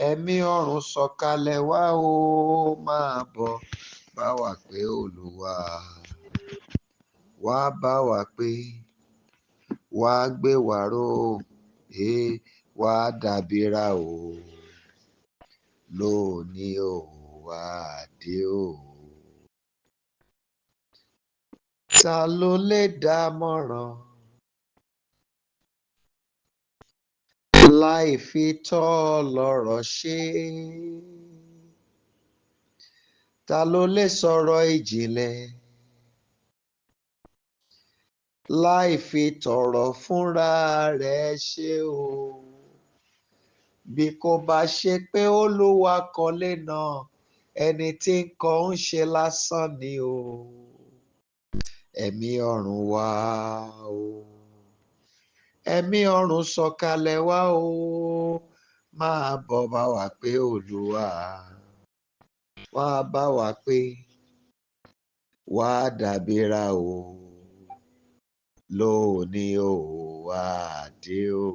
Ẹ̀mí ọ̀run sọ̀kalẹ̀ wá o, máa bọ̀ bá wa pé Olúwa. Wá bá wa pé, wá gbé wa ró, wá dábìrà o. Lónìí o, wá dé o. Ta ló lè dámọ̀ràn láì fi tọlọ́rọ̀ ṣe? Ta ló lè sọ̀rọ̀ ìjìnlẹ̀ láì fi tọ̀rọ̀ fúnra rẹ̀ ṣe o? Bí kò bá ṣe pé Olúwa kọ́lé náà, ẹni tí ń kọ́ ń ṣe lásán ni o. Ẹ̀mí ọ̀run wá o. Ẹ̀mí ọ̀run sọ̀kalẹ̀ wá o. Máa bọ̀ bá wa pé Olúwa. Wá bá wa pé, wá dábìrà o. Lónìí o, wá dé o.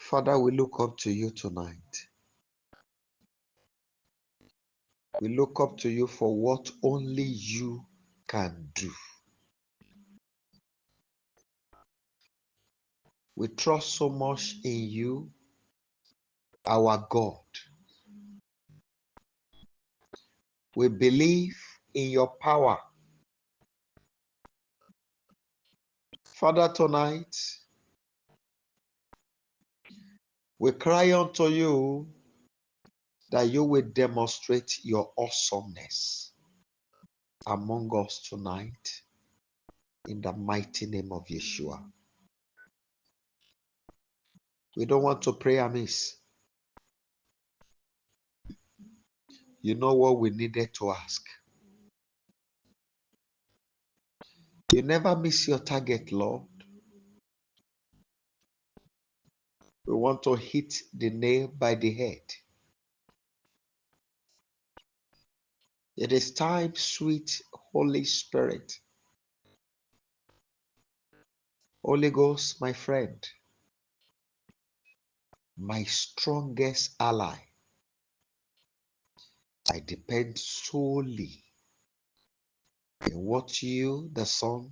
Father, we look up to you tonight. We look up to you for what only you can do. We trust so much in you, our God. We believe in your power. Father, tonight, we cry unto you that you will demonstrate your awesomeness among us tonight in the mighty name of Yeshua. We don't want to pray amiss. You know what we needed to ask. You never miss your target, Lord. We want to hit the nail by the head. It is time, sweet Holy Spirit. Holy Ghost, my friend, my strongest ally. I depend solely in what you, the Son,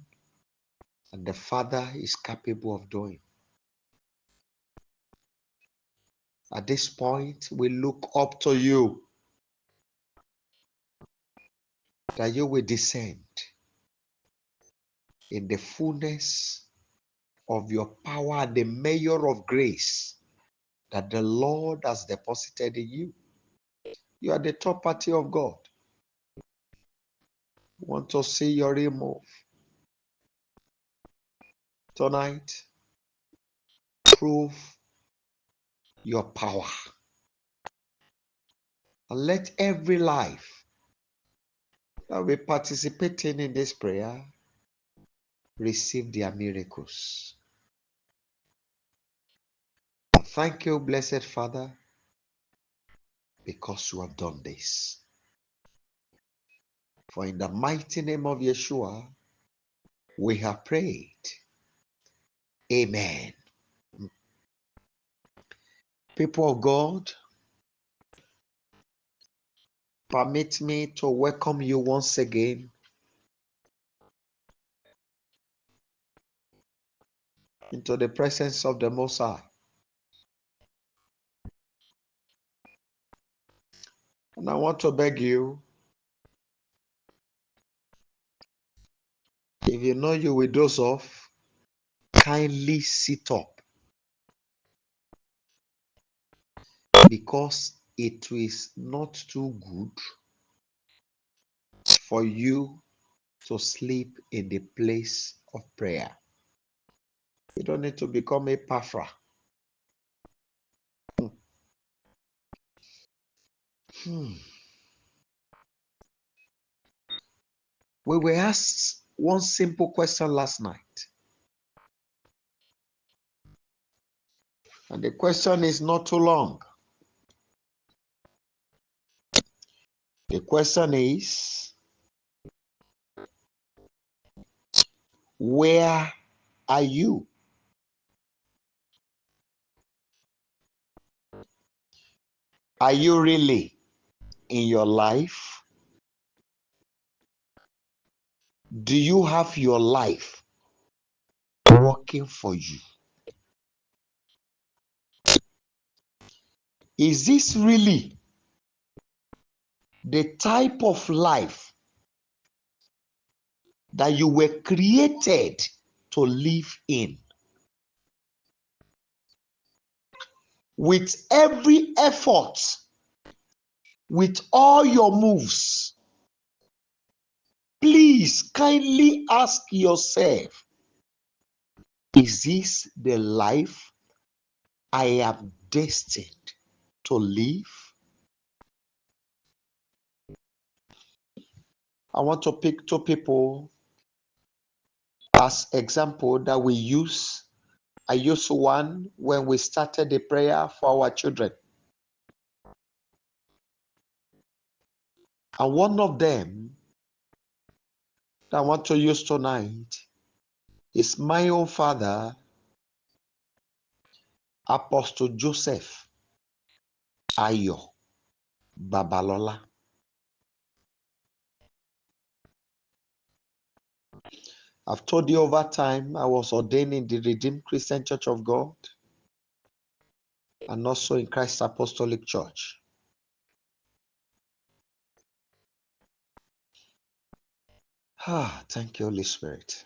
and the Father is capable of doing. At this point, we look up to you that you will descend in the fullness of your power and the measure of grace that the Lord has deposited in you. You are the top party of God. We want to see your remove. Tonight, prove your power. And let every life that will be participating in this prayer receive their miracles. Thank you, blessed Father, because you have done this. For in the mighty name of Yeshua, we have prayed. Amen. People of God, permit me to welcome you once again into the presence of the Most High. And I want to beg you, if you know you will doze off, kindly sit up, because it is not too good for you to sleep in the place of prayer. You don't need to become a pafra. We were asked one simple question last night. And the question is not too long. The question is, Where are you? Are you really in your life? Do you have your life working for you? Is this really the type of life that you were created to live in? With every effort, with all your moves, please kindly ask yourself, is this the life I am destined to live? I want to pick two people as example that we use. I used one when we started the prayer for our children. And one of them that I want to use tonight is my own father, Apostle Joseph Ayo Babalola. I've told you over time, I was ordained in the Redeemed Christian Church of God and also in Christ Apostolic Church. Thank you, Holy Spirit.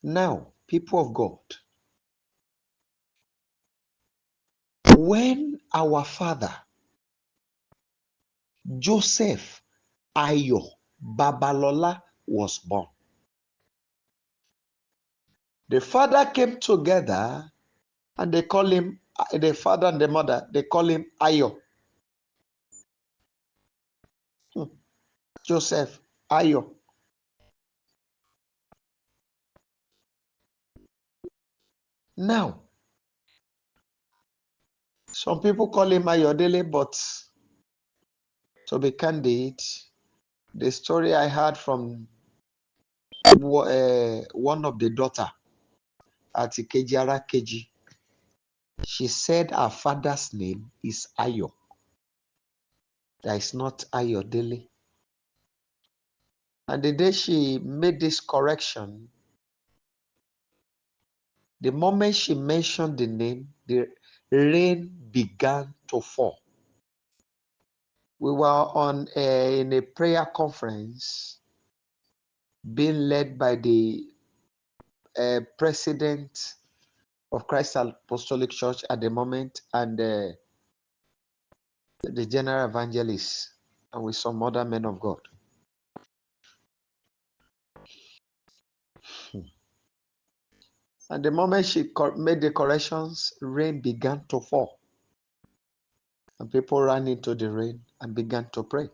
Now, people of God, when our father, Joseph Ayo Babalola, was born, the father came together and they call him, the father and the mother, they call him Ayo. Joseph Ayo. Now, some people call him Ayodele, but to be candid, the story I heard from one of the daughter at Ikeji Arakeji, she said her father's name is Ayo. That is not Ayodele. And the day she made this correction, the moment she mentioned the name, the rain began to fall. We were in a prayer conference being led by the president of Christ Apostolic Church at the moment and the general evangelist, and with some other men of God. And the moment she made the corrections, rain began to fall. And people ran into the rain and began to pray.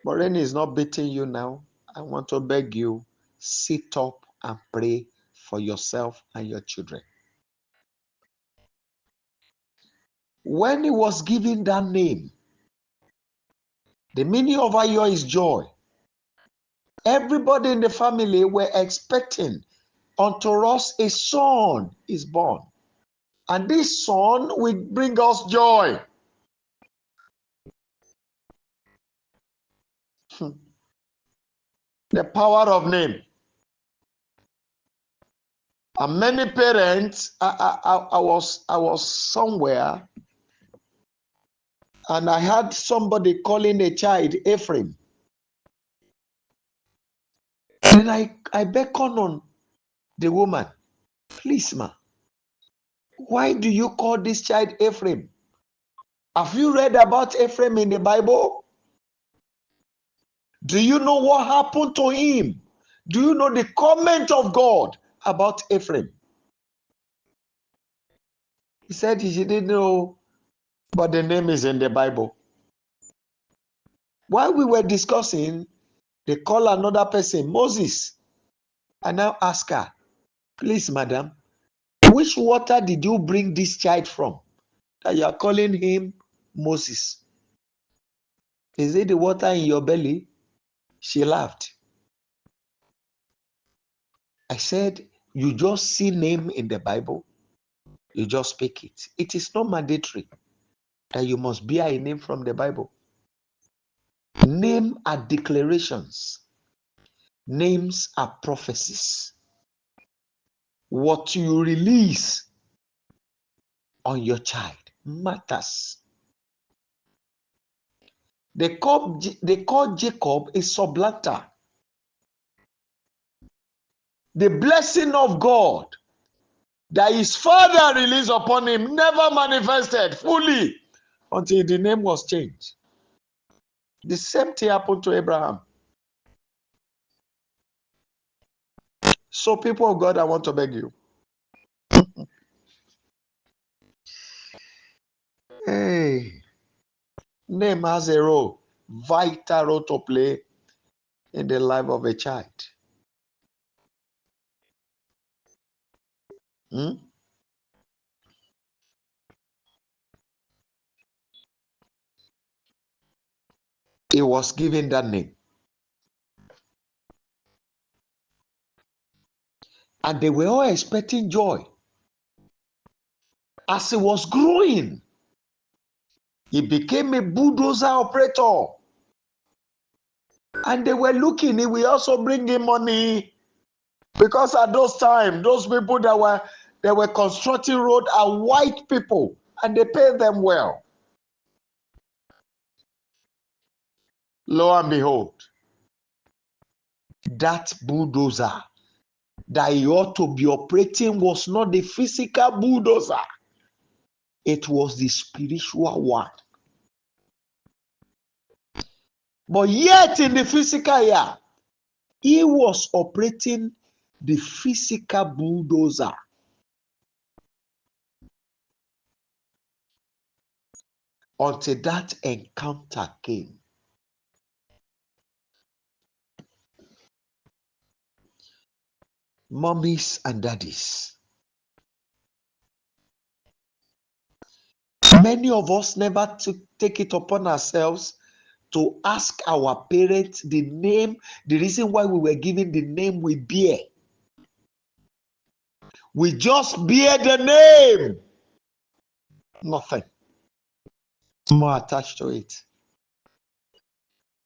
But rain is not beating you now. I want to beg you, sit up and pray for yourself and your children. When he was given that name, the meaning of Ayo is joy. Everybody in the family were expecting unto us a son is born. And this son will bring us joy. The power of name. And many parents, I was somewhere and I had somebody calling a child Ephraim. Then I beckoned on the woman. Please, ma, why do you call this child Ephraim? Have you read about Ephraim in the Bible? Do you know what happened to him? Do you know the comment of God about Ephraim? He said he didn't know, but the name is in the Bible. While we were discussing, they call another person, Moses. I now ask her, please, madam, which water did you bring this child from that you are calling him Moses? Is it the water in your belly? She laughed. I said, you just see name in the Bible, you just speak it. It is not mandatory that you must bear a name from the Bible. Name are declarations. Names are prophecies. What you release on your child matters. They call Jacob a supplanter. The blessing of God that his father released upon him never manifested fully until the name was changed. The same thing happened to Abraham. So, people of God, I want to beg you. Hey, name has a role, vital role to play in the life of a child. He was given that name. And they were all expecting joy. As he was growing, he became a bulldozer operator. And they were looking, he will also bring him money. Because at those time, those people that were constructing road are white people, and they pay them well. Lo and behold, that bulldozer that he ought to be operating was not the physical bulldozer. It was the spiritual one. But yet in the physical year, he was operating the physical bulldozer. Until that encounter came. Mummies and daddies, many of us never take it upon ourselves to ask our parents the name, the reason why we were given the name we bear. We just bear the name. Nothing more attached to it.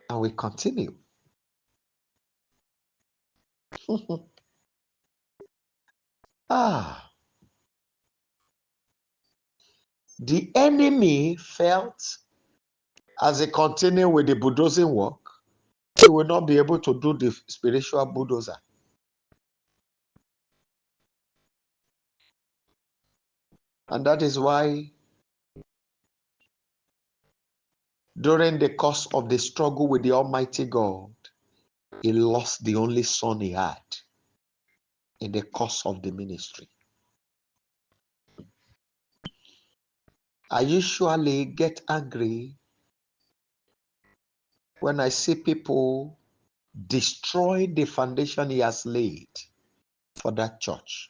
And we continue. The enemy felt as he continued with the bulldozing work, he will not be able to do the spiritual bulldozer. And that is why during the course of the struggle with the Almighty God, he lost the only son he had in the course of the ministry. I usually get angry when I see people destroy the foundation he has laid for that church.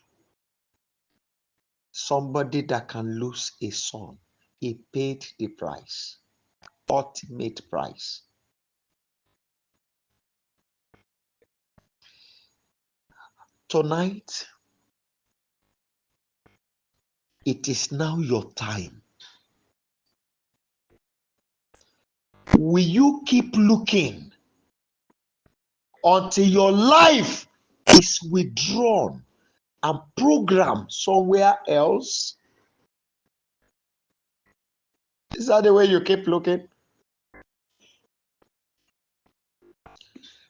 Somebody that can lose a son, he paid the price, ultimate price. Tonight, it is now your time. Will you keep looking until your life is withdrawn and programmed somewhere else? Is that the way you keep looking?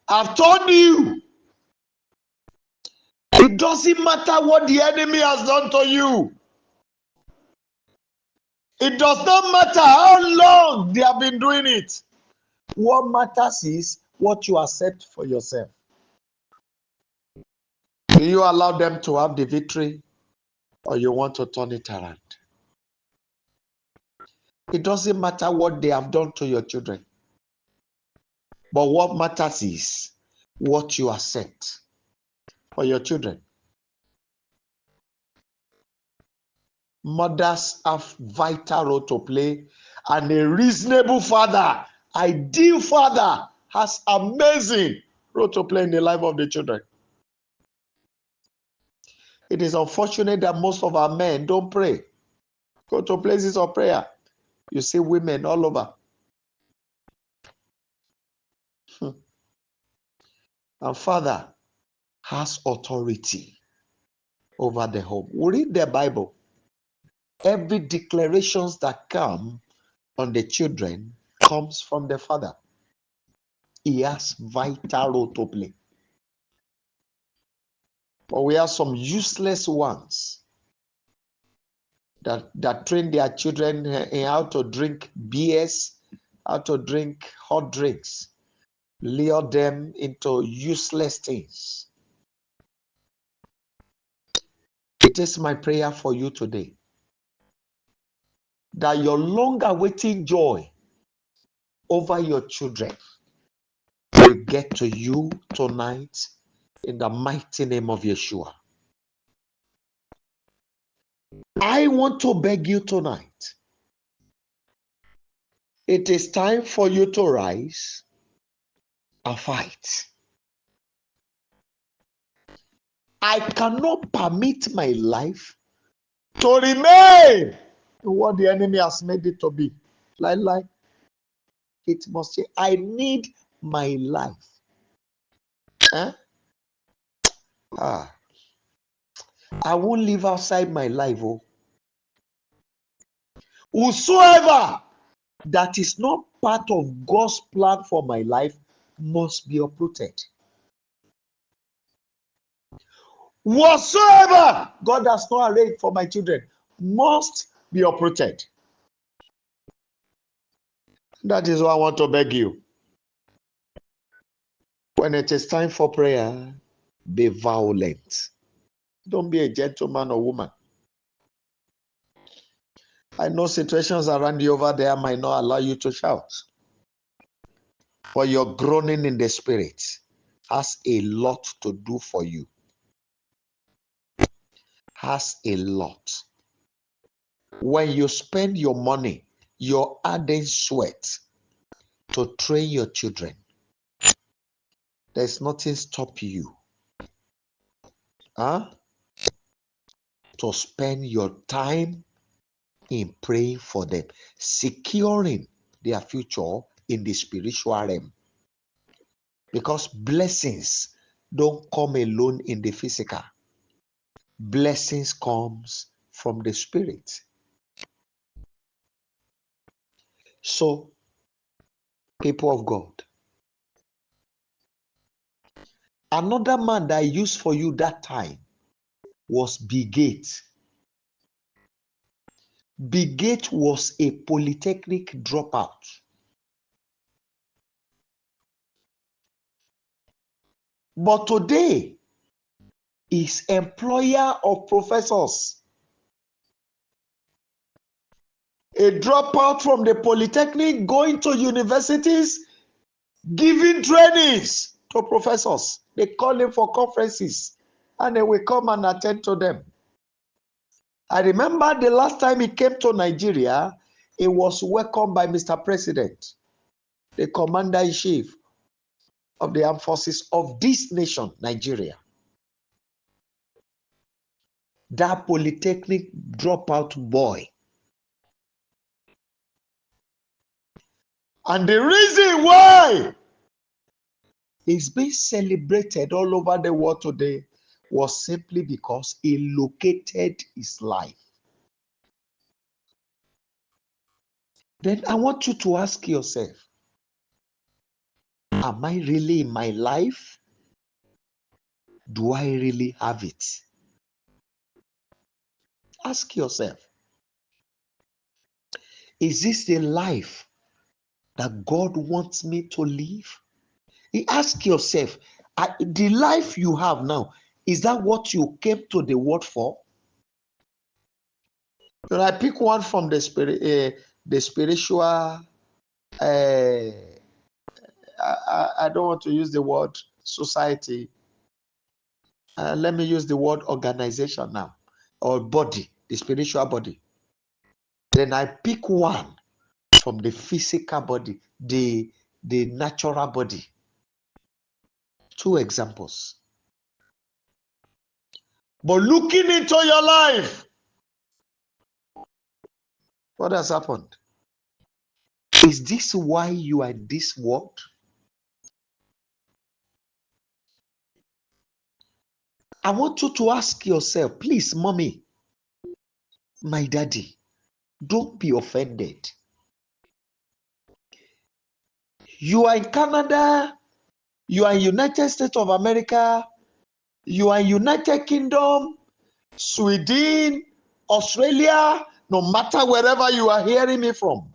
I've told you, it doesn't matter what the enemy has done to you. It does not matter how long they have been doing it. What matters is what you accept for yourself. Do you allow them to have the victory, or you want to turn it around? It doesn't matter what they have done to your children. But what matters is what you accept for your children. Mothers have vital role to play, and a reasonable father Ideal father has amazing role to play in the life of the children. It is unfortunate that most of our men don't pray. Go to places of prayer. You see women all over. And father has authority over the home. We read the Bible. Every declarations that come on the children comes from the father. He has vital role to play. But we have some useless ones that train their children in how to drink beers, how to drink hot drinks, lure them into useless things. It is my prayer for you today that your long awaiting joy over your children will get to you tonight in the mighty name of Yeshua. I want to beg you tonight. It is time for you to rise and fight. I cannot permit my life to remain what the enemy has made it to be. Like, it must say, I need my life. Huh? Ah. I won't live outside my life. Oh. Whosoever that is not part of God's plan for my life must be uprooted. Whatsoever God has not arranged for my children must be uprooted. That is why I want to beg you. When it is time for prayer, be violent. Don't be a gentleman or woman. I know situations around you over there might not allow you to shout. But your groaning in the spirit has a lot to do for you. Has a lot. When you spend your money, your ardent sweat to train your children, there's nothing stop you. Huh? To spend your time in praying for them, securing their future in the spiritual realm. Because blessings don't come alone in the physical. Blessings comes from the spirit. So, people of God, another man that I used for you that time was Bill Gates. Bill Gates was a polytechnic dropout. But today, is employer of professors. A dropout from the polytechnic, going to universities, giving trainings to professors. They call him for conferences and they will come and attend to them. I remember the last time he came to Nigeria, he was welcomed by Mr. President, the commander-in-chief of the armed forces of this nation, Nigeria. That polytechnic dropout boy. And the reason why he's being celebrated all over the world today was simply because he located his life. Then I want you to ask yourself, am I really in my life? Do I really have it? Ask yourself, is this the life that God wants me to live? Ask yourself, the life you have now, is that what you came to the world for? When I pick one from the spirit, the spiritual, I don't want to use the word society. Let me use the word organization now, or body, the spiritual body. Then I pick one from the physical body, the natural body. Two examples. But looking into your life, what has happened? Is this why you are in this world? I want you to ask yourself, please, mommy, my daddy, don't be offended. You are in Canada, you are in United States of America, you are in United Kingdom, Sweden, Australia, no matter wherever you are hearing me from.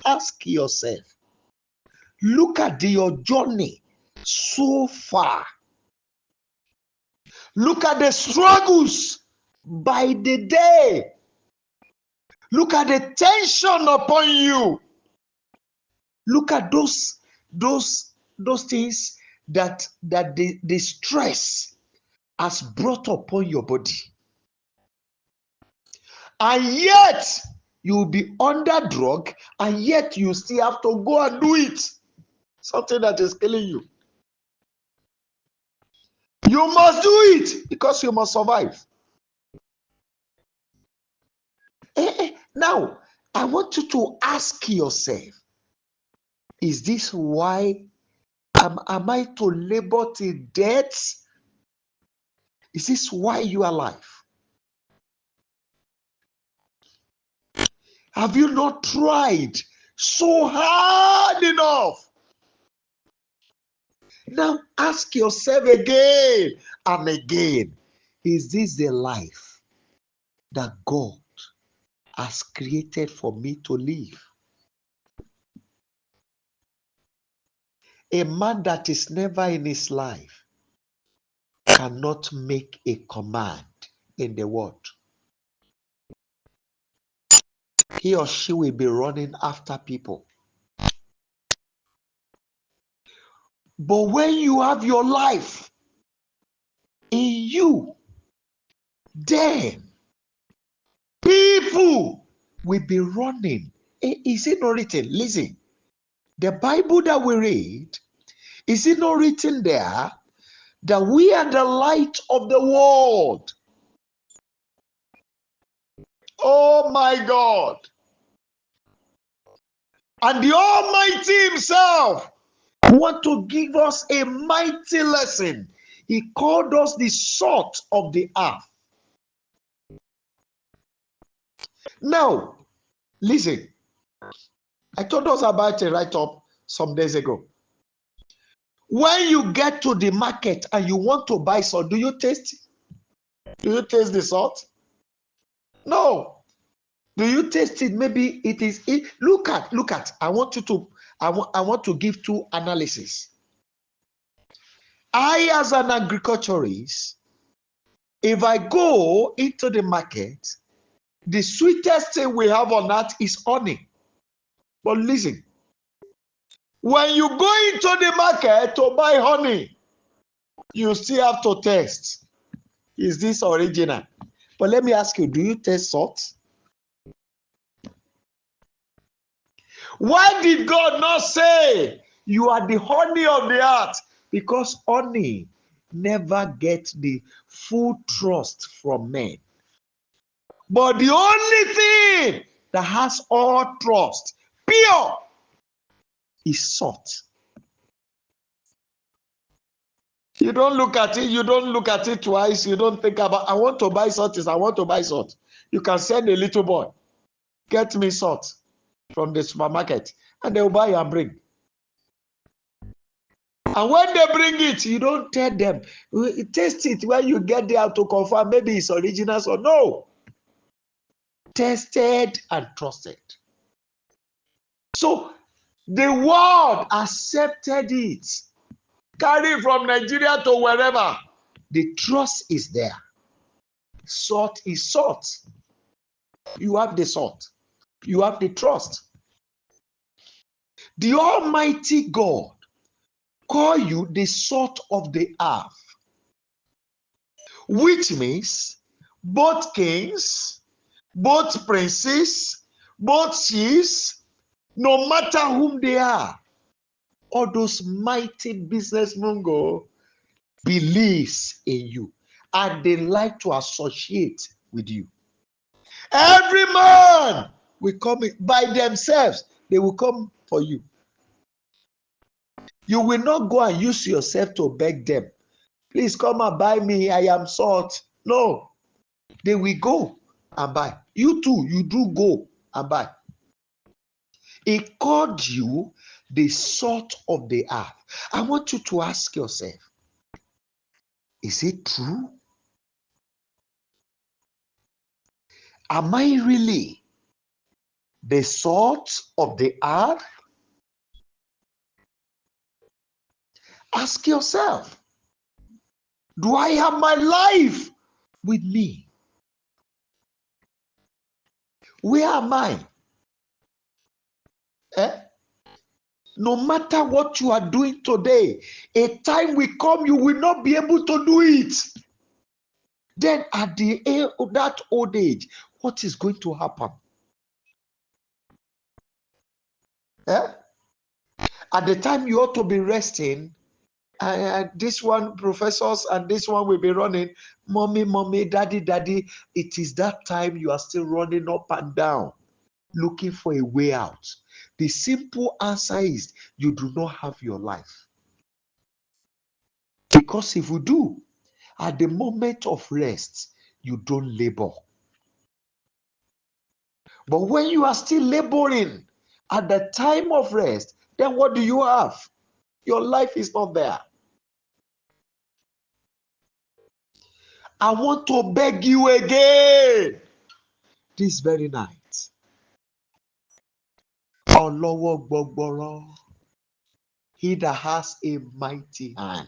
Ask yourself, look at your journey so far. Look at the struggles by the day. Look at the tension upon you. Look at those things that the stress has brought upon your body. And yet you will be under drug, and yet you still have to go and do it. Something that is killing you. You must do it because you must survive. Now, I want you to ask yourself, is this why am I to labor till death? Is this why you are alive? Have you not tried so hard enough? Now ask yourself again and again, is this the life that God has created for me to live? A man that is never in his life cannot make a command in the world. He or she will be running after people. But when you have your life in you, then people will be running. Is it not written? Listen, the Bible that we read, is it not written there that we are the light of the world? Oh my God. And the Almighty himself want to give us a mighty lesson. He called us the salt of the earth. Now, listen. I told us about a write-up some days ago. When you get to the market and you want to buy salt, do you taste it? Do you taste the salt? No. Do you taste it? Maybe it is. Look at. I want you to. I want to give two analysis. I, as an agriculturist, if I go into the market, the sweetest thing we have on earth is honey. But listen, when you go into the market to buy honey, you still have to test. Is this original? But let me ask you, do you taste salt? Why did God not say you are the honey of the earth? Because honey never gets the full trust from men. But the only thing that has all trust, pure, is salt. You don't look at it, you don't look at it twice, you don't think about, I want to buy salt, I want to buy salt. You can send a little boy, get me salt from the supermarket, and they'll buy and bring. And when they bring it, you don't tell them. Taste it when you get there to confirm maybe it's original or no. Tested and trusted. So the world accepted it. Carry from Nigeria to wherever. The trust is there. Salt is salt. You have the salt. You have the trust. The Almighty God call you the salt of the earth, which means both kings, both princes, both chiefs, No matter whom they are, all those mighty business mongo believes in you and they like to associate with you. Every man will come in by themselves, they will come for you. You will not go and use yourself to beg them. "Please come and buy me. I am salt." No, they will go and buy. You too, you do go and buy. He called you the salt of the earth. I want you to ask yourself, is it true? Am I really the salt of the earth? Ask yourself, do I have my life with me? Where am I? Eh? No matter what you are doing today, a time will come you will not be able to do it. Then at the end of that old age, what is going to happen? Eh? At the time you ought to be resting, this one professors and this one will be running, "Mommy, mommy, daddy, daddy." It is that time you are still running up and down, looking for a way out. The simple answer is you do not have your life. Because if you do, at the moment of rest, you don't labor. But when you are still laboring at the time of rest, then what do you have? Your life is not there. I want to beg you again this very night. Ọlọ́wọ́ gbọgbọrọ, he that has a mighty hand,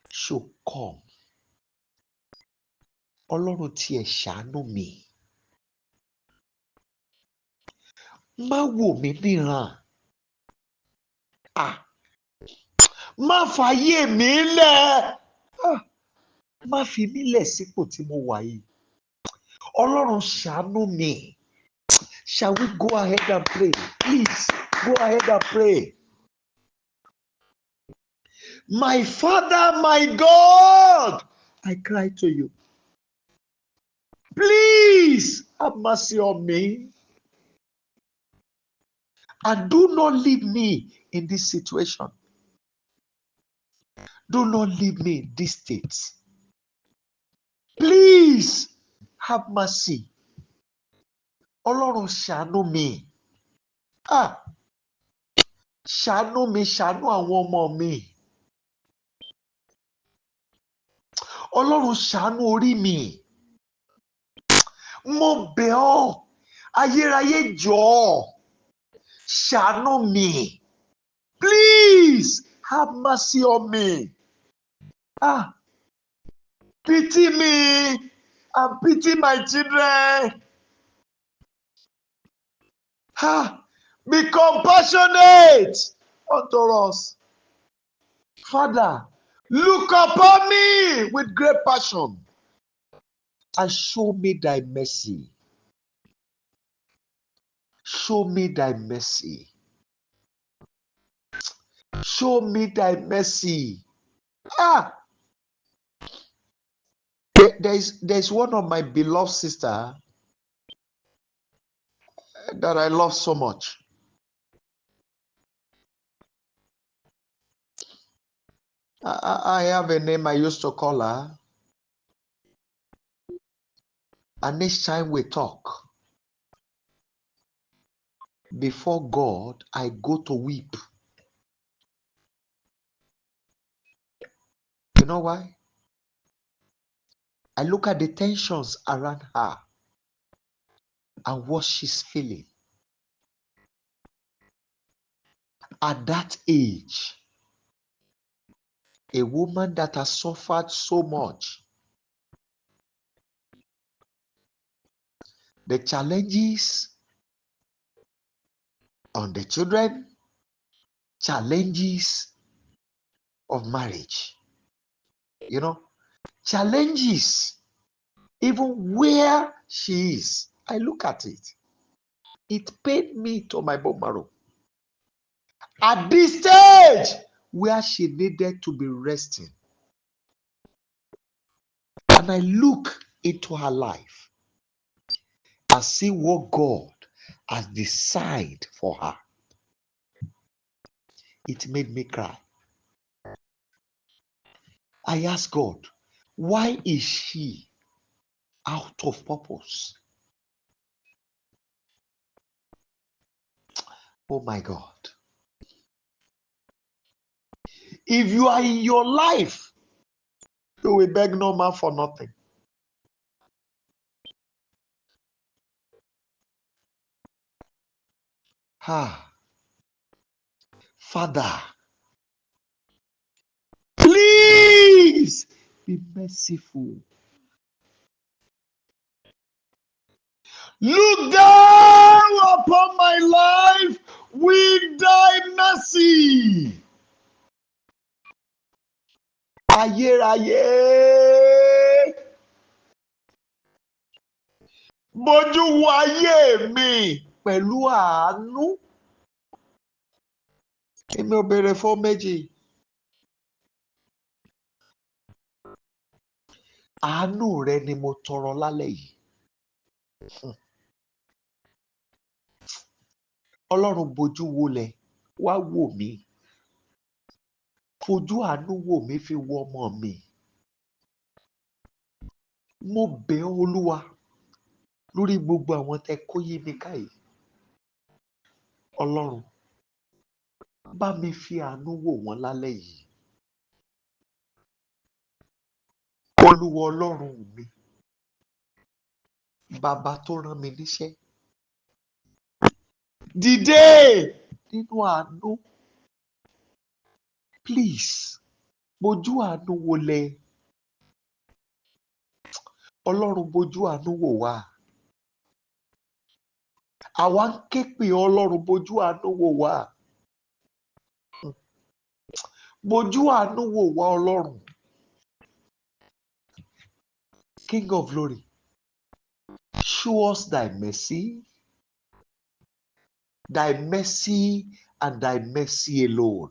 should come. Ọlọ́run tiẹ̀ ṣàánú mi. Má wò mí níran. Ah, má fàyè mi lẹ̀. Ah, má fi mí lẹ̀ sípò tí mo wà yìí. Ọlọ́run ṣàánú mi. Shall we go ahead and pray? Please go ahead and pray. My Father, my God, I cry to you. Please have mercy on me. And do not leave me in this situation. Do not leave me in this state. Please have mercy. Ọlọ́run ṣàánú mi. Ah, ṣàánú mi, ṣàánú àwọn ọmọ mi. Ọlọ́run ṣàánú orí mi. Mo bẹ̀ ọ́, ayérayé jọ̀ọ́, ṣàánú mi. Please have mercy on me. Ah, pity me and pity my children. Ah, be compassionate unto us. Father, look upon me with great passion and show me thy mercy. Show me thy mercy. Show me thy mercy. Ah! There's one of my beloved sister that I love so much. I have a name I used to call her. And each time we talk, before God, I go to weep. You know why? I look at the tensions around her and what she's feeling. At that age, a woman that has suffered so much, the challenges on the children, challenges of marriage, challenges even where she is. I look at it. It pained me to my bone marrow. At this stage where she needed to be resting, and I look into her life and see what God has decided for her, it made me cry. I asked God, why is she out of purpose? Oh my God. If you are in your life, you will beg no man for nothing. Ah, Father, please be merciful. Look down upon my life with thy mercy. Ayérayé. Bójú wo ayé mi pẹ̀lú àánú. Èmi ò béèrè fún méjì. Àánú rẹ ni mo tọrọ lálẹ́ yìí. Ọlọ́run, bojú wolẹ̀ wá wò mí. Fojú àánú wò mí, fi wo ọmọ mi. Mo bẹ̀ ọ́, Olúwa, lórí gbogbo àwọn tẹ kó yí mi ká yìí. Ọlọ́run, bá mi fi àánú wò wọ́n lálẹ́ yìí. Olúwa Ọlọ́run mi, bàbá tó rán mi níṣẹ́. Dìde nínú àánú. Please, bojú àánú wọlé. Ọlọ́run, bojú àánú wò wá. Àwa ń ké pè ọ́, Ọlọ́run, bojú àánú wò wá. Bojú àánú wò wá, Ọlọ́run. King of glory, show us thy mercy and thy mercy alone.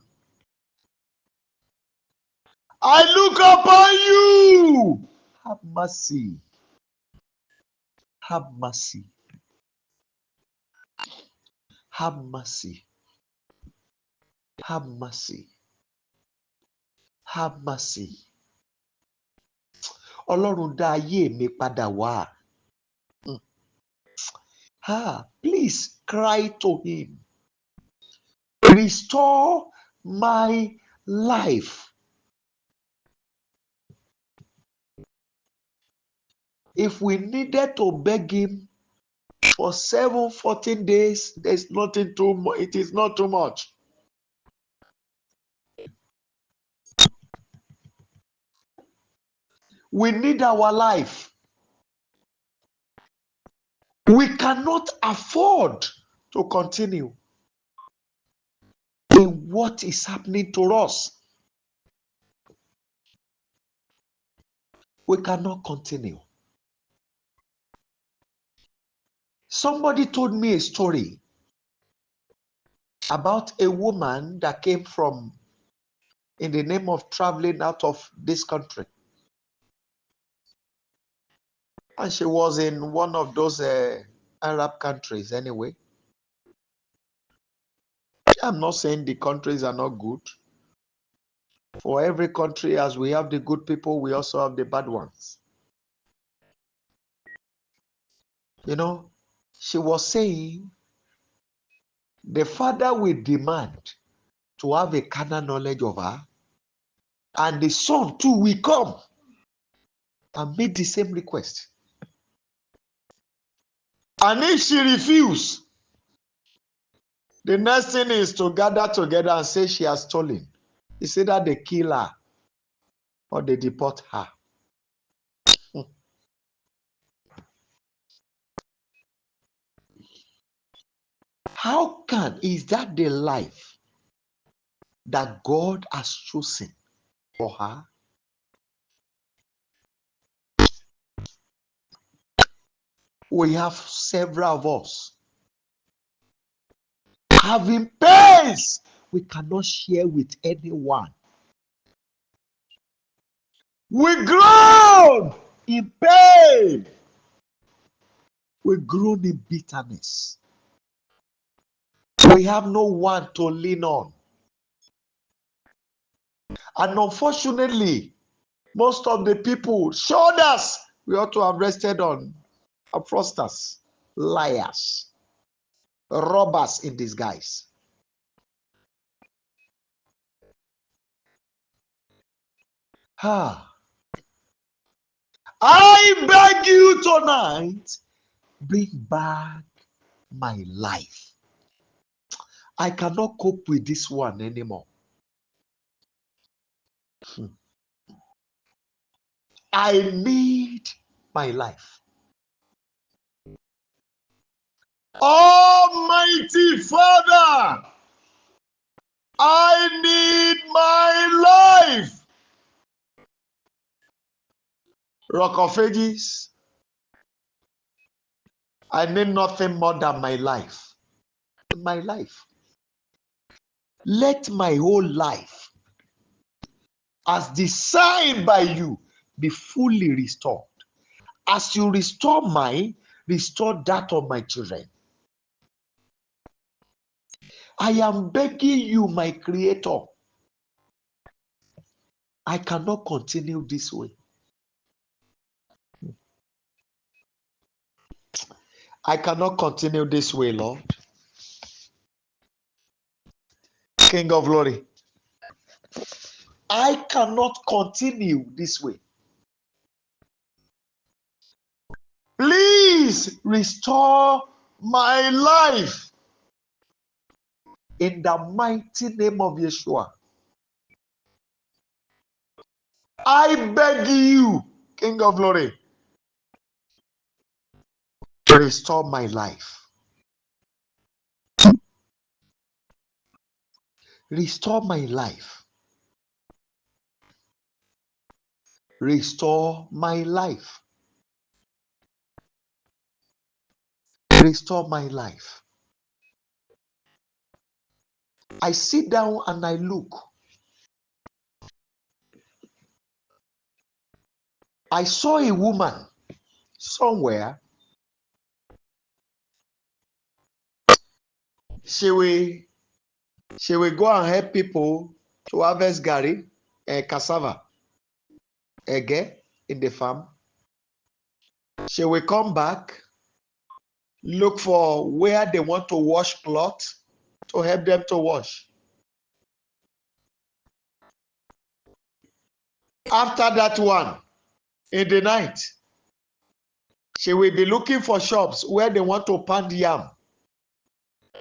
I look upon you. Have mercy. Have mercy. Have mercy. Have mercy. Have mercy. Ọlọ́run, dá ayé mi padà wá. Ah, please cry to him. Restore my life. If we needed to beg him for 7, 14 days, there's nothing too much. It is not too much. We need our life. We cannot afford to continue in what is happening to us. We cannot continue. Somebody told me a story about a woman that came from, in the name of traveling out of this country. And she was in one of those Arab countries anyway. I'm not saying the countries are not good. For every country, as we have the good people, we also have the bad ones. She was saying the father will demand to have a carnal knowledge of her, and the son too will come and make the same request. And if she refuse, the next thing is to gather together and say she has stolen. It's either they kill her or they deport her. How can, is that the life that God has chosen for her? We have several of us Having pains we cannot share with anyone. We groan in pain. We groan in bitterness. We have no one to lean on. And unfortunately, most of the people, shoulders we ought to have rested on, are fraudsters, liars, robbers in disguise. Ah. I beg you tonight, bring back my life. I cannot cope with this one anymore. I need my life. Almighty Father, I need my life. Rock of Ages, I need nothing more than my life. My life. Let my whole life, as designed by you, be fully restored. As you restore mine, restore that of my children. I am begging you, my Creator. I cannot continue this way. I cannot continue this way, Lord. King of glory. I cannot continue this way. Please restore my life in the mighty name of Yeshua. I beg you, King of glory, restore my life. Restore my life. Restore my life. Restore my life. I sit down and I look. I saw a woman somewhere. She will go and help people to harvest gari and cassava again in the farm. She will come back, look for where they want to wash cloth to help them to wash. After that one, in the night, she will be looking for shops where they want to pound yam,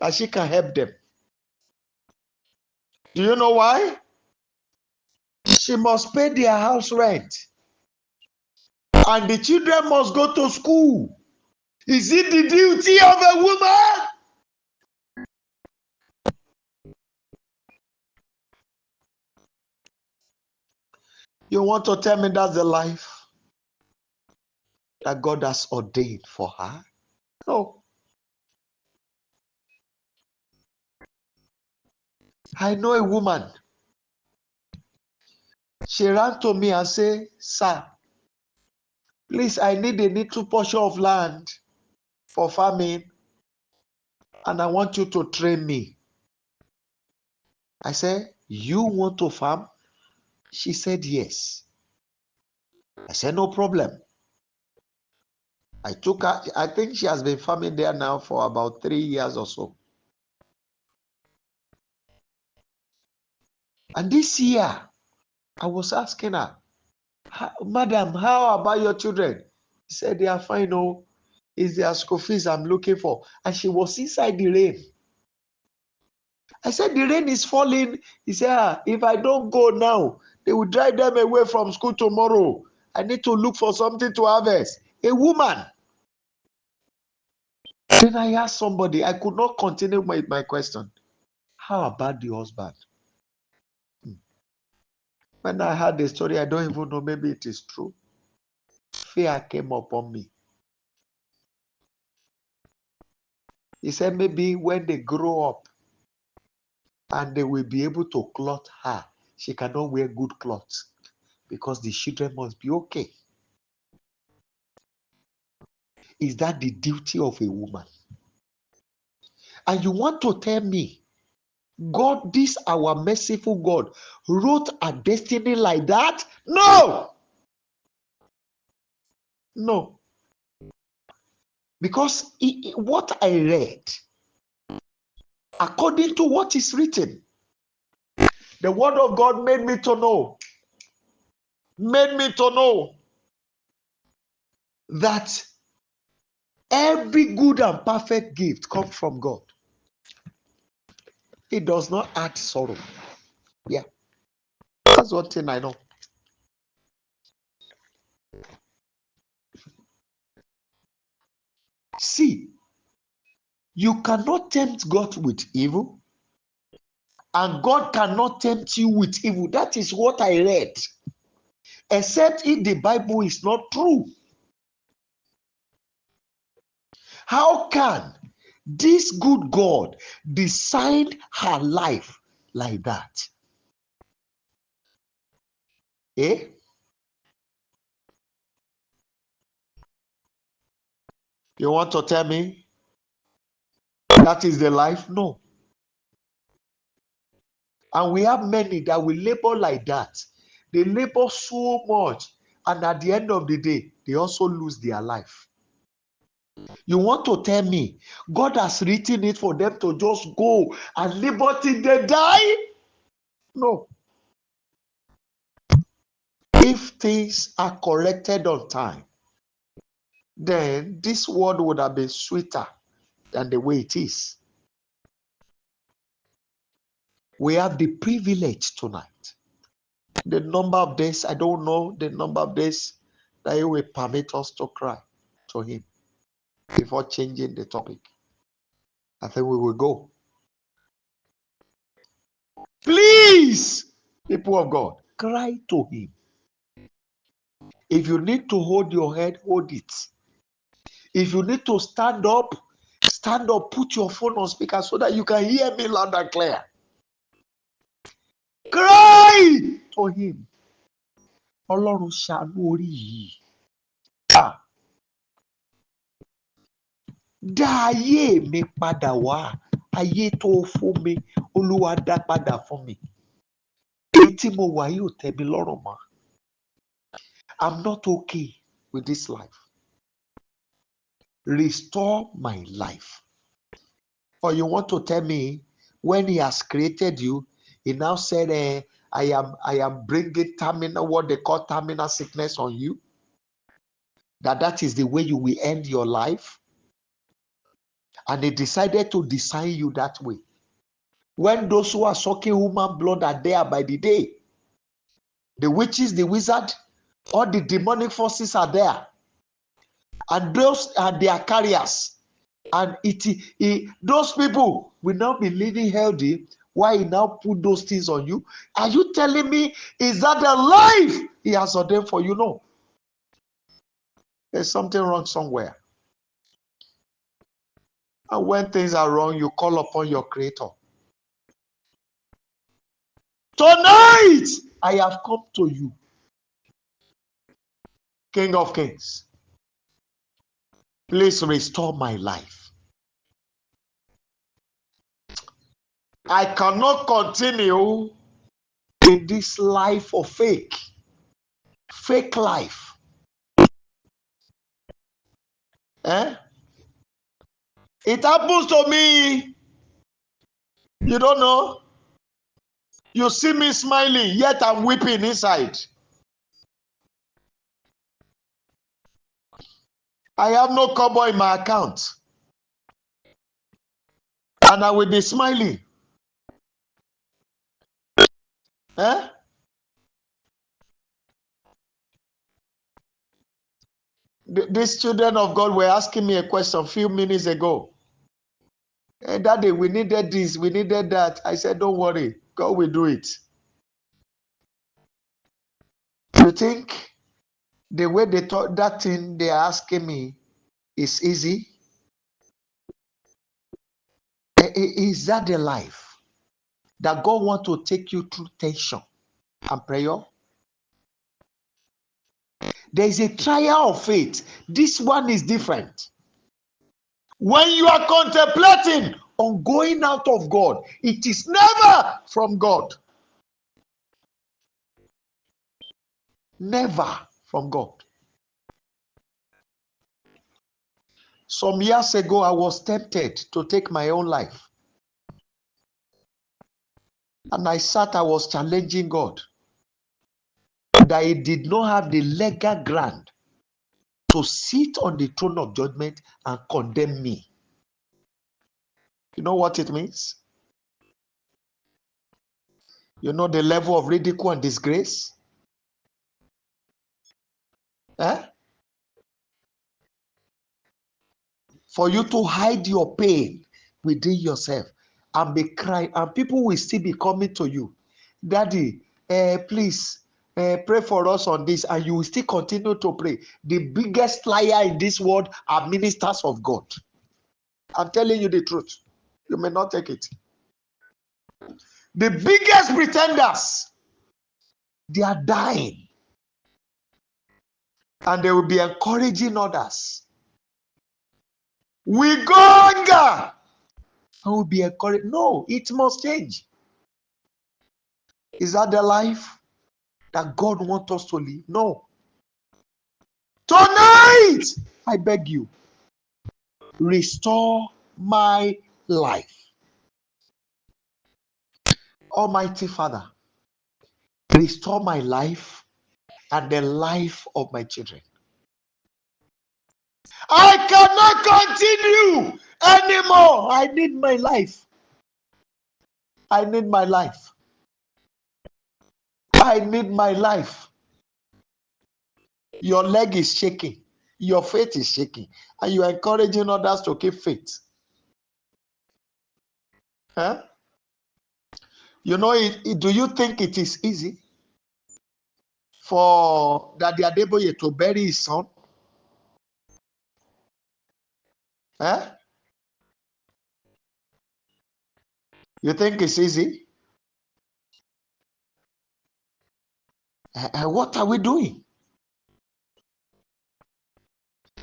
that she can help them. Do you know why? She must pay their house rent. And the children must go to school. Is it the duty of a woman? You want to tell me that's the life that God has ordained for her? No. I know a woman. She ran to me and said, "Sir, please, I need a little portion of land for farming, and I want you to train me." I said, "You want to farm?" She said, "Yes." I said, "No problem." I took her, I think she has been farming there now for about 3 years or so. And this year, I was asking her, "Madam, how about your children?" She said, "They are fine. Oh, it's their school fees I'm looking for." And she was inside the rain. I said, "The rain is falling." He said, "If I don't go now, they will drive them away from school tomorrow. I need to look for something to harvest." A woman. Then I asked somebody, I could not continue my question. "How about the husband?" When I heard the story, I don't even know, maybe it is true. Fear came upon me. He said maybe when they grow up, And they will be able to clothe her. She cannot wear good clothes because the children must be okay. Is that the duty of a woman? And you want to tell me, God, this our merciful God, wrote a destiny like that? No! No. Because what I read, according to what is written, the word of God made me to know, made me to know that every good and perfect gift comes from God. It does not add sorrow. Yeah. That's one thing I know. See, you cannot tempt God with evil, and God cannot tempt you with evil. That is what I read. Except if the Bible is not true. How can this good God design her life like that? Eh? You want to tell me that is the life? No. And we have many that will labor like that. They labor so much, and at the end of the day, they also lose their life. You want to tell me God has written it for them to just go and labor till they die? No. If things are corrected on time, then this world would have been sweeter than the way it is. We have the privilege tonight. The number of days, I don't know the number of days that He will permit us to cry to Him before changing the topic. I think we will go. Please, people of God, cry to Him. If you need to hold your head, hold it. If you need to stand up, stand up, put your phone on speaker so that you can hear me loud and clear. Cry to Him. Ọlọ́run ṣàánú orí yìí. Ah. Dá ayé mi padà wá. Ayé tó fún mi, Olúwa dá padà fún mi. Èyí tí mo wà yìí ò tẹ́ mi lọ́rùn mọ́. I'm not okay with this life. Restore my life. Or you want to tell me when He has created you, He now said, I am bringing terminal, what they call terminal sickness on you. That is the way you will end your life. And He decided to design you that way. When those who are sucking human blood are there by the day, the witches, the wizard, all the demonic forces are there. And those are their carriers. And those people will not be living healthy. Why He now put those things on you? Are you telling me, is that the life He has ordained for you? No. There's something wrong somewhere. And when things are wrong, you call upon your Creator. Tonight, I have come to you, King of Kings. Please restore my life. I cannot continue in this life of fake life. Eh? It happens to me. You don't know. You see me smiling, yet I'm weeping inside. I have no kobo in my account. And I will be smiling. Eh? These children of God were asking me a question a few minutes ago. Hey, Daddy, we needed this, we needed that. I said, don't worry, God will do it. You think the way they thought that thing they are asking me is easy? Is that the life? That God want to take you through tension and prayer? There is a trial of faith. This one is different. When you are contemplating on going out of God, it is never from God. Never from God. Some years ago, I was tempted to take my own life. And I sat, I was challenging God that he did not have the legal ground to sit on the throne of judgment and condemn me. You know what it means? You know the level of ridicule and disgrace? Eh? For you to hide your pain within yourself and be crying, and people will still be coming to you. Daddy, please pray for us on this, and you will still continue to pray. The biggest liar in this world are ministers of God. I'm telling you the truth. You may not take it. The biggest pretenders, they are dying. And they will be encouraging others. We go hunger and will be encouraged. No, it must change. Is that the life that God wants us to live? No. Tonight, I beg you, restore my life. Almighty Father, restore my life and the life of my children. I cannot continue anymore. I need my life. I need my life. I need my life. Your leg is shaking. Your faith is shaking. And you are encouraging others to keep faith. Huh? You know, do you think it is easy for Daddy Adeboye to bury his son? Huh? You think it's easy? What are we doing?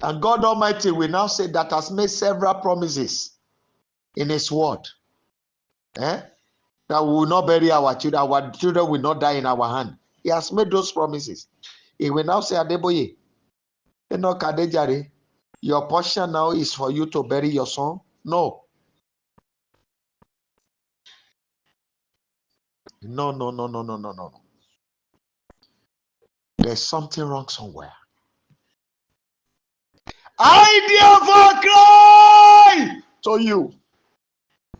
And God Almighty will now say that has made several promises in His word. That we will not bury our children, our children will not die in our hand. He has made those promises. He will now say, Adeboye, Enoch Adejare, your portion now is for you to bury your son. No. No, no, no, no, no, no, no. There's something wrong somewhere. I therefore cry to you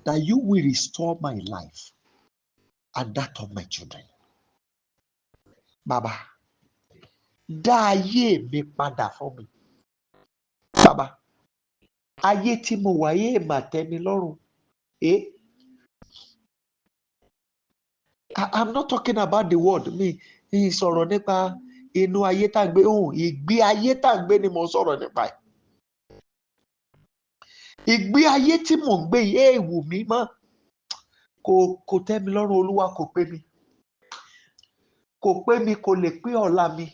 that you will restore my life and that of my children. Baba, dá ayé mi padà fún mi. Baba, ayé tí mo wà yé mà tẹ́ mi lọ́rùn. Eh? I'm not talking about the world. Mi ń sọ̀rọ̀ nípa inú ayé tá à ń gbé. Ohun ìgbé ayé tá à ń gbé ni mo ń sọ̀rọ̀ nípa ẹ̀. Ìgbé ayé tí mò ń gbé yìí èèwù mi mọ́. Kò tẹ́ mi lọ́rùn, Olúwa, kò pé mi. Kò pé mi, kò lè pé ọ̀la mi.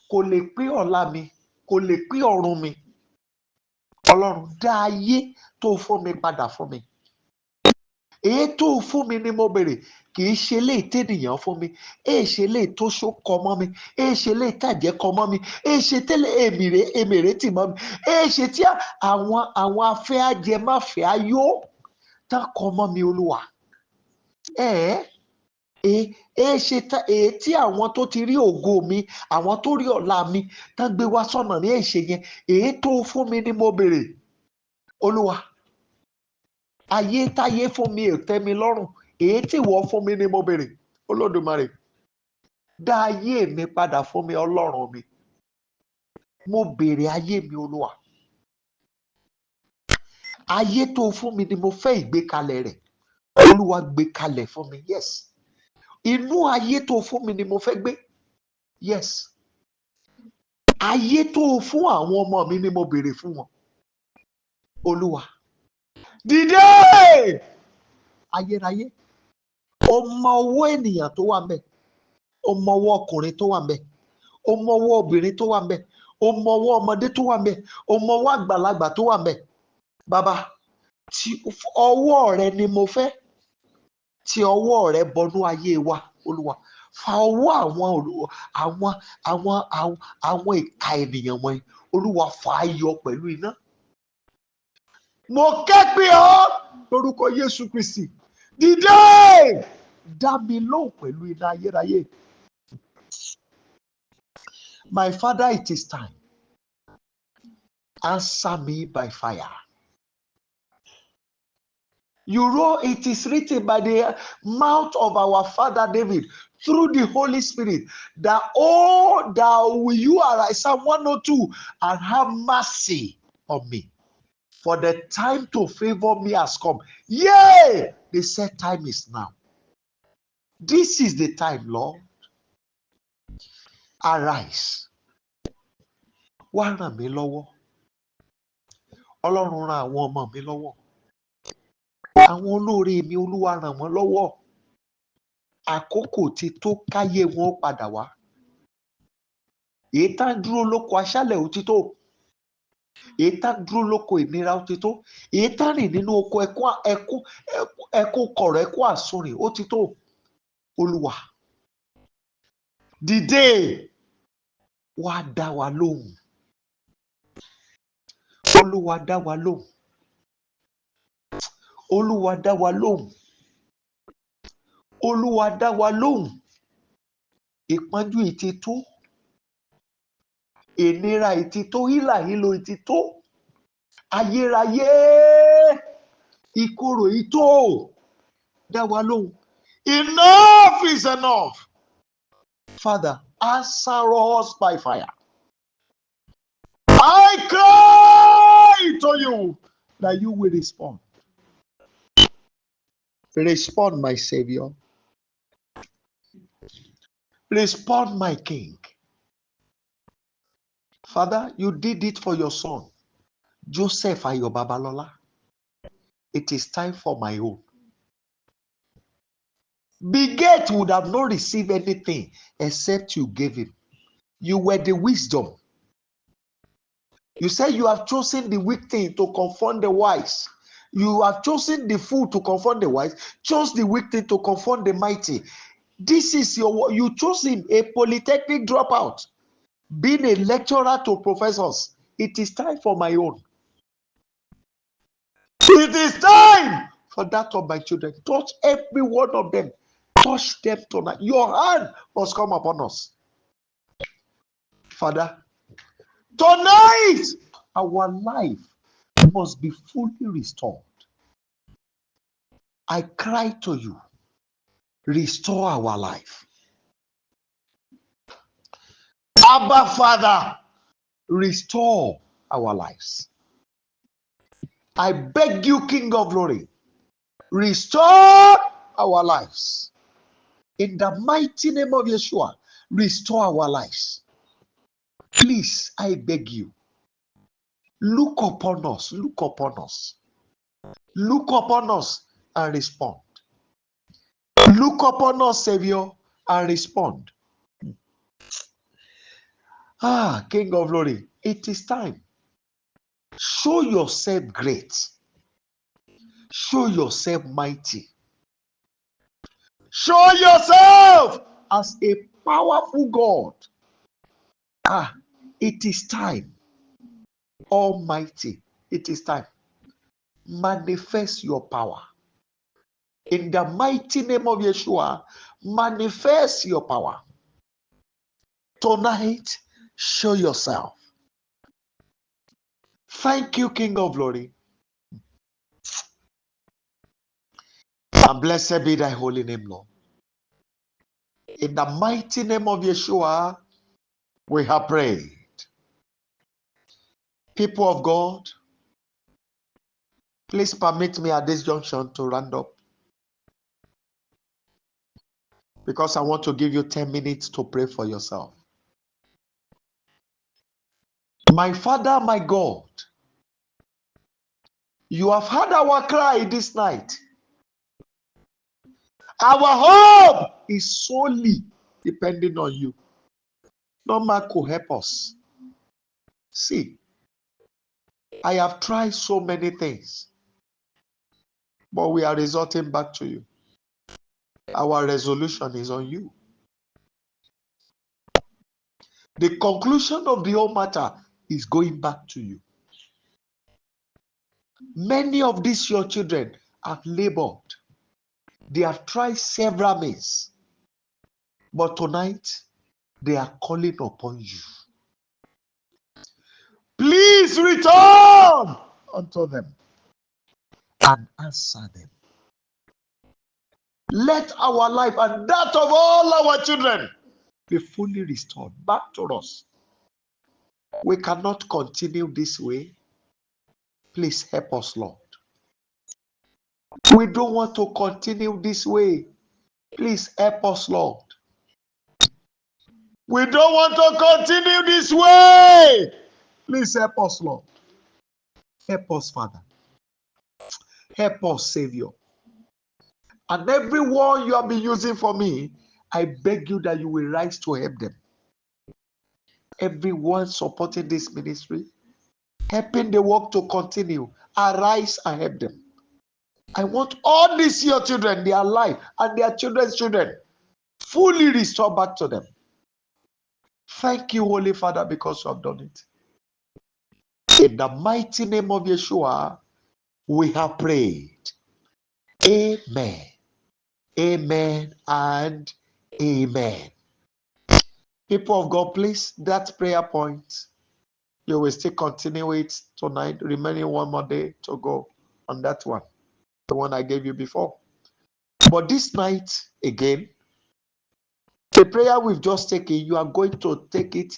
Kò lè pé ọ̀la mi. Kò lè pé ọ̀run mi. Ọlọ́run, dá ayé tó fún mi padà fún mi. Èyí tó fún mi ni mo béèrè, kì í ṣe léyìí tẹ́nìyàn fún mi, èyí ṣe léyìí tó ṣó kọ mọ́ mi, èyí ṣe léyìí tàjẹ́ kọ mọ́ mi, èyí ṣe tẹ́lẹ̀ èmèrè tì mọ́ mi, èyí ṣe tí àwọn afẹ́ ajẹmáfẹ́ ayó tán kọ mọ́ mi, Olúwa. Èyí ṣe èyí tí àwọn tó ti rí ògo mi, àwọn tó rí ọ̀la mi tán gbé wá sọ́nà ní èyí ṣe yẹn, èyí tó fún mi ni mo béèrè, Olúwa. Ayé táyé fún mi ò tẹ́ mi lọ́rùn, èyí tí ìwọ fún mi ni mo béèrè. Olódùmarè, dá ayé mi padà fún mi, Ọlọ́run mi. Mo béèrè ayé mi, Olúwa. Ayé tó fún mi ni mo fẹ́ ìgbékalẹ̀ rẹ̀. Olúwa, gbé kalẹ̀ fún mi. Yes. Inú ayé tó fún mi ni mo fẹ́ gbé. Yes. Ayé tó fún àwọn ọmọ mi ni mo béèrè fún wọn. Olúwa, dìde! Ayérayé. Ó mọ ọwọ́ ènìyàn tó wà ńbẹ̀. Ó mọ ọwọ́ ọkùnrin tó wà ńbẹ̀. Ó mọ ọwọ́ obìnrin tó wà ńbẹ̀. Ó mọ ọwọ́ ọmọdé tó wà ńbẹ̀. Ó mọ ọwọ́ àgbàlagbà tó wà ńbẹ̀. Bàbá, ti ọwọ́ rẹ ni mo fẹ́. Ti ọwọ́ rẹ bọnú ayé wa, Olúwa. Fa ọwọ́ àwọn àwọn ìka ènìyàn wọ̀nyí. Olúwa, fà á yọ pẹ̀lú iná. Mo ké pè ọ́ lórúkọ Jésù Kristi. Dìde! Dá mi lóhùn pẹ̀lú iná ayérayé. My Father, it is time. Answer me by fire. You wrote, it is written by the mouth of our father David through the Holy Spirit that, oh, thou will you arise, Psalm 102, and have mercy on me. For the time to favor me has come. Yea, the set time is now. This is the time, Lord. Arise. Wá ràn mí lọ́wọ́. Ọlọ́run, ran àwọn ọmọ mi lọ́wọ́. Àwọn olóore mi, Olúwa, ràn wọ́n lọ́wọ́. Àkókò ti tó káyé wọn ó padà wá. Èyí tá ń dúró lóko aṣálẹ̀, ó ti tó. Èyí tá ń dúró lóko ìnira, ó ti tó. Èyí tá rìn nínú oko ẹkún ẹkún ẹkún kọ̀rọ̀, ẹkún àsunrìn, ó ti tó. Olúwa, dìde, wá dá wa lóhùn. Olúwa, dá wa lóhùn. Olúwa, dá wa lóhùn. Olúwa, dá wa lóhùn. Ìpọ́njú yìí ti tó, ìnira yìí ti tó, hílàhílo yìí ti tó. Ayérayé, ìkorò yìí tó. Dá wa lóhùn. Enough is enough. Father, answer us by fire. I cry to you that you will respond. Respond, my Savior. Respond, my King. Father, you did it for your son, Joseph Ayo Babalola. It is time for my own. Bill Gates would have not received anything except you gave him. You were the wisdom. You said you have chosen the weak thing to confront the wise. You have chosen the fool to confront the wise, chose the weak thing to confront the mighty. This is your, you chose him, a polytechnic dropout, being a lecturer to professors. It is time for my own. It is time for that of my children. Touch every one of them. Touch them tonight. Your hand must come upon us. Father, tonight our life must be fully restored. I cry to you, restore our life. Abba, Father, restore our lives. I beg you, King of Glory, restore our lives. In the mighty name of Yeshua, restore our lives. Please, I beg you, look upon us, look upon us, look upon us and respond. Look upon us, Savior, and respond. Ah, King of Glory, it is time. Show yourself great. Show yourself mighty. Show yourself as a powerful God. Ah, it is time. Almighty, it is time. Manifest your power. In the mighty name of Yeshua, manifest your power. Tonight, show yourself. Thank you, King of Glory. And blessed be thy holy name, Lord. In the mighty name of Yeshua, we have prayed. People of God, please permit me at this junction to round up, because I want to give you 10 minutes to pray for yourself. My Father, my God, you have heard our cry this night. Our hope is solely depending on you. No man could help us. See, I have tried so many things, but we are resorting back to you. Our resolution is on you. The conclusion of the whole matter is going back to you. Many of these your children have labored. They have tried several means. But tonight, they are calling upon you. Please return unto them and answer them. Let our life and that of all our children be fully restored back to us. We cannot continue this way. Please help us, Lord. We don't want to continue this way. Please help us, Lord. We don't want to continue this way. Please help us, Lord. Help us, Father. Help us, Savior. And everyone you have been using for me, I beg you that you will rise to help them. Everyone supporting this ministry, helping the work to continue, arise and help them. I want all these your children, their life and their children's children, fully restored back to them. Thank you, Holy Father, because you have done it. In the mighty name of Yeshua, we have prayed. Amen. Amen and amen. People of God, please, that prayer point, you will still continue it tonight, remaining one more day to go on that one, the one I gave you before. But this night, again, the prayer we've just taken, you are going to take it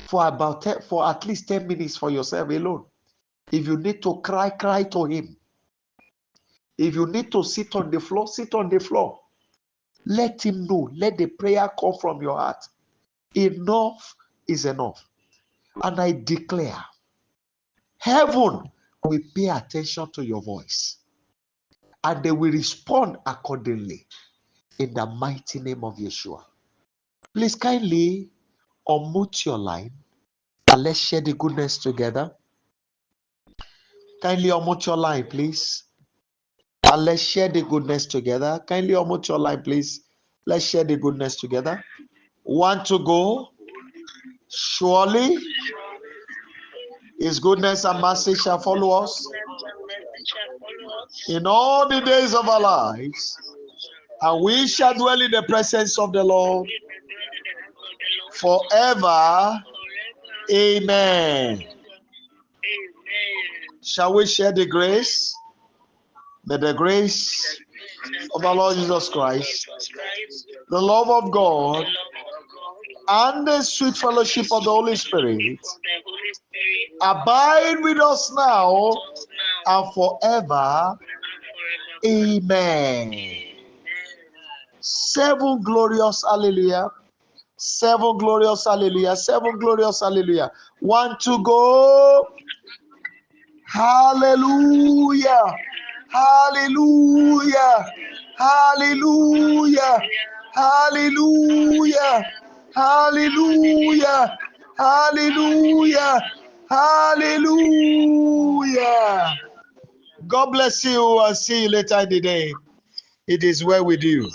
for about 10, for at least 10 minutes for yourself alone. If you need to cry, cry to him. If you need to sit on the floor, sit on the floor. Let him know. Let the prayer come from your heart. Enough is enough. And I declare, heaven will pay attention to your voice. And they will respond accordingly. In the mighty name of Yeshua. Please kindly unmute your line and let's share the goodness together. Kindly unmute your line, please. And let's share the goodness together. Kindly unmute your line, please. Let's share the goodness together. One to go. Surely his goodness and mercy shall follow us in all the days of our lives, and we shall dwell in the presence of the Lord forever. Amen. Shall we share the grace? May the grace of our Lord Jesus Christ, the love of God, and the sweet fellowship of the Holy Spirit abide with us now and forever. Amen. 7 glorious hallelujah. 7 glorious hallelujah. 7 glorious hallelujah. 1 to go. Hallelujah. Hallelujah. Hallelujah. Hallelujah. Hallelujah. Hallelujah. Hallelujah. God bless you and see you later in the day. It is well with you.